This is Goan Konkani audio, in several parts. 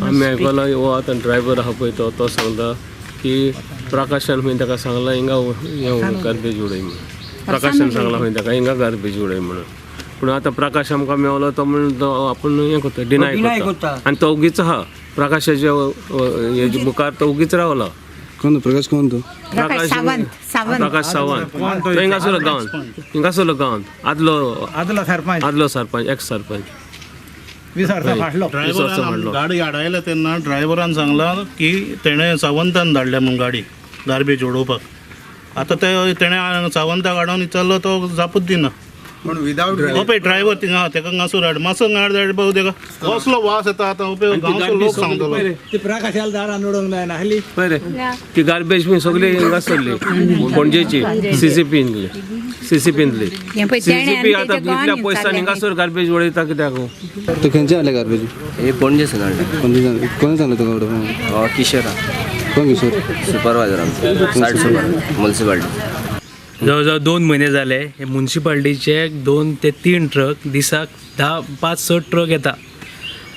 आमी आयकलां हो आतां ड्रायव्हर आहा पळय तो तो सांगता की प्रकाशान खंय ताका सांगलां हिंगा हें गार्बेज उडय म्हणून. प्रकाशान सांगलां खंय ताका हिंगा गार्बेज उडय म्हणून. पूण आतां प्रकाश आमकां मेवलो तो म्हणून तो आपूण हें करता, डिनाय करता आनी तो ओगीच आहा. प्रकाशाच्या हेजे मुखार तो ओगीच रावला. कोण तो प्रकाश? कोण तो? प्रकाश सावंत. सावंत. प्रकाश सावंत तो हिंगासरलो गांवांत, हिंगासरलो गांवांत आदलो आदलो सरपंच. आदलो सरपंच, एक्स सरपंच. 20 वर्सां फाटलो. 20 वर्सां ड्रायव्हरान फाटलो. गाडी आडायल्या तेन्ना ड्रायव्हरान सांगलां की तेणें सावंतान धाडल्या म्हूण गाडी गार्बेज उडोवपाक. आतां ते तेणें सावंताक आडोवन विचारलो, तो जापूच दिना. पूण विदाउट हो पळय ड्रायव्हर थिंगा आहा, तेका हांगासर हाड, मातसो हाड धाड पळय तेका कसलो वास येता आतां. हो पळय गांवचो लोक सांगतलो. ती प्रकाशाला दारान उडोवंक जायना आहली. पळय रे ती गार्बेज बी सगळी हिंगासरली पणजेची सीसीपींतली, सीसीपींतली. हें पळय तेणें सीसीपी आनी आतां तेच्या इतल्या घोवान पयसान विचारलें. हिंगासर गार्बेज उडयता कित्याक? ते खंयचे हाडले गार्बेज? हे पणजे हाडले. कोण कोण सांगलें तुका उडोवपाक? किशोर. कोण किशोर? सुपरवायझर आमचो, सायट सुपरवायझर मुन्सिपाल्टी. जवळ जवळ 2 म्हयने जाले हे मुन्सिपाल्टीचे 2 ते 3 ट्रक दिसाक 10 5-6 ट्रक येता.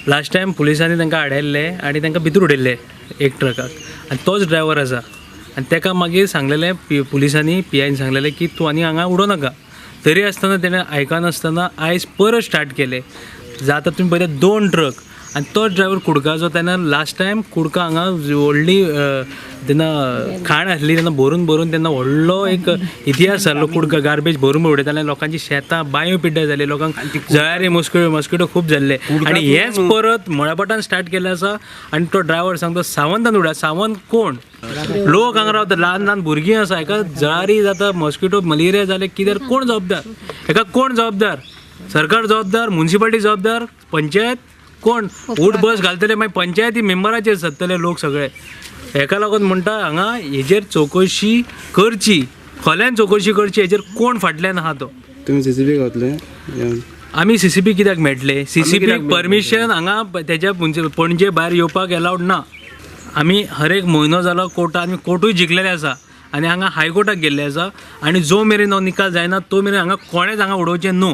लास्ट टायम पुलिसांनी तांकां आडायल्ले आनी तांकां भितर उडयल्ले एक ट्रकाक आनी तोच ड्रायव्हर आसा. आनी ताका मागीर सांगलेलें पुलिसांनी, पी आयन सांगलेलें की तूं आनी हांगा उडोवं नाका. तरी आसतना तेणें आयकनासतना आयज परत स्टार्ट केलें. जाता तुमी पळयता 2 ट्रक आनी तोच ड्रायव्हर कुडकाचो. तेन्ना लास्ट टायम कुडका हांगा व्हडली तेन्ना खाण आसली तेन्ना भरून भरून तेन्ना व्हडलो एक इतिहास जाल्लो. कुडका गार्बेज भरून उडयताले, लोकांची शेतां बांयो पिड्ड्यार जाली, लोकांक जळारी मस्किटो खूब जाल्ले. आनी हेंच परत मळपाटान स्टार्ट केल्लें आसा. आनी तो ड्रायव्हर सांगता सावंतान उडया. सावंत कोण? लोक हांगा रावता, ल्हान ल्हान भुरगीं आसा, हेका जळारी जाता, मस्किटो मलेरिया जाले कित्याक कोण जबाबदार? हेका कोण जबाबदार? सरकार जबाबदार, मुन्सिपाल्टी जबाबदार, पंचायत कोण? उठ बस घालतले मागीर पंचायती मेंबराचेर सत्तले लोक सगळे. हेका लागून म्हणटा हांगा हेजेर चवकशी करची, खोल्यान चवकशी करची, हेजेर कोण फाटल्यान आहा तो. तुमी सीसीपी गावतले? आमी सीसीपी कित्याक मेळटले? सीसीपी परमिशन हांगा तेज्या पणजे भायर येवपाक एलावड ना. आमी हर एक म्हयनो जालो कोर्टान, आमी कोर्टूय जिखलेले आसा आनी हांगा हायकोर्टाक गेल्ले आसा. आनी जो मेरेन हो निकाल जायना तो मेरेन हांगा कोणेच हांगा उडोवचें न्हू.